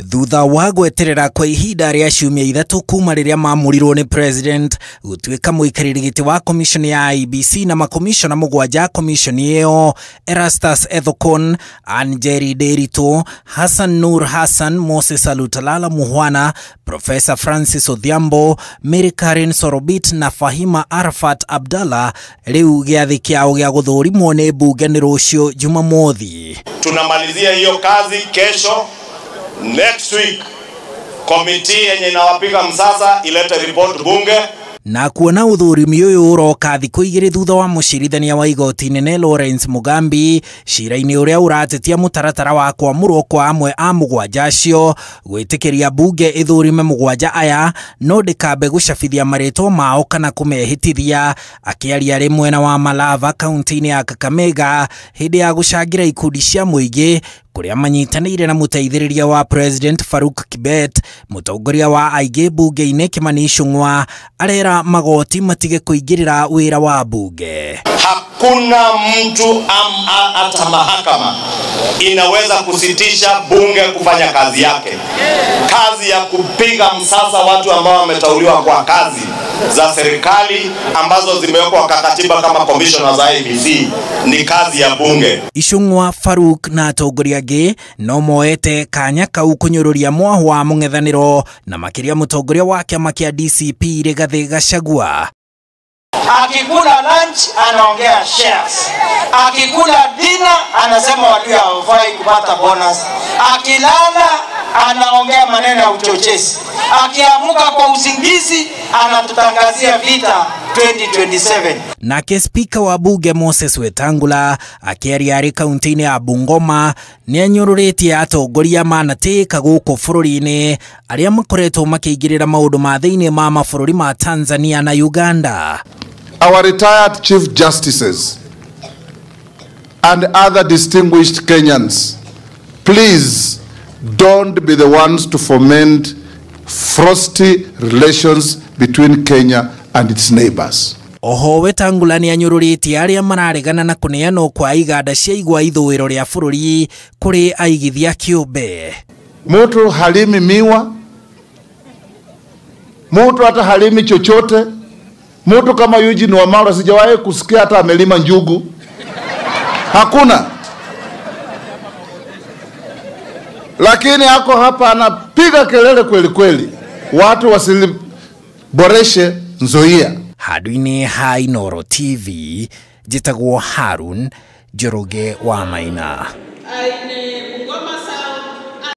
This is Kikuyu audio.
Thutha wa gweterera kwa ihinda rĩa ciumia ithatũ kuma rĩrĩa maamũrirwo nĩ president gũtuĩka mũikarĩri gĩtĩ wa commission ya IEBC na makomishona mũgwanja a commission ĩyo Erastus Ethekon, Anjeri Nderitu, Hassan Nur Hassan, Moses Alutalala Muhwana, Professor Francis Odhiambo, Mary Karen Sorobit na Fahima Arafat Abdallah rĩu gĩathĩ kĩao gĩa gũthũrimwo nĩ mbunge nĩ rũciũ Jumamothi. Tunamalizia hiyo kazi kesho. Next week committee yenye inawapiga msasa ilete report bunge. Na kuona uthurimi uyu uroka thikũ igĩrĩ thutha wa mũcirithania wa igoti inene Lawrence Mugambi cira-inĩ ũrĩa ũratetia mũtaratara wa kwamũrwo kwa amwe a mũgwanja acio gwĩtĩkĩria bunge ĩthũrime mũgwanja aya no ndĩkambe gũcabithia marĩtwa mao kana kũmehĩtithia. Akĩaria arĩ mwena wa Malava kaunti-inĩ ya Kakamega hĩndĩ ya gũcangĩra ikundi cia mũingĩ kũrĩa manyitanĩire na mũteithĩrĩria wa President Farouk Kibet, mũtongoria wa aingĩ bunge-inĩ Kimani Ichung'wa arera magoti matige kũingĩrĩra wĩra wa bunge. Hakuna mtu hata mahakama inaweza kusitisha bunge kufanya kazi yake. Kazi ya kupiga msasa watu ambao wameteuliwa kwa kazi za serikali ambazo zimewekwa kwa katiba kama commissioners za IEBC ni kazi ya bunge. Ichung'wa, Farouk na atongoria angĩ no moete kanya kau kũnyũrũria mwahu wa mũng'ethanĩro na makĩria mũtongoria wa kĩama kĩa DCP Rigathĩ Gachagua. Akikula lunch anaongea shares, akikula dinner anasema walio hawafai kupata bonus, akilala anaongea maneno ya uchochezi, akiamuka kwa usingizi anatutangazia vita 2027. Nake spika wa bunge Moses Wetangula akĩaria arĩ kaunti-inĩ ya Bungoma nĩanyũrũrĩtie atongoria manatĩĩka gũkũ bũrũri-inĩ arĩa makoretwo makĩingĩrĩra maũndũ ma thĩinĩ ma mabũrũri ma Tanzania na Uganda. Our retired chief justices and other distinguished Kenyans, please don't be the ones to foment frosty relations between Kenya and its neighbors. Oho Wetangula nĩanyũrũrĩtie arĩa mararegana na kũneanwo kwa iganda cia igwa ithũĩro rĩa bũrũri kũrĩ aigithia kĩũmbe. Mtu halimi miwa, mtu hata halimi chochote. Mtu kama Eugene Wamalwa sijawahi kusikia hata amelima njugu. Hakuna. Lakini ako hapa anapiga kelele kweli kweli. Watu wasiboreshe Nzoia. Handũ-inĩ ha Inooro TV njĩtagwo Harun Njoroge wa Maina.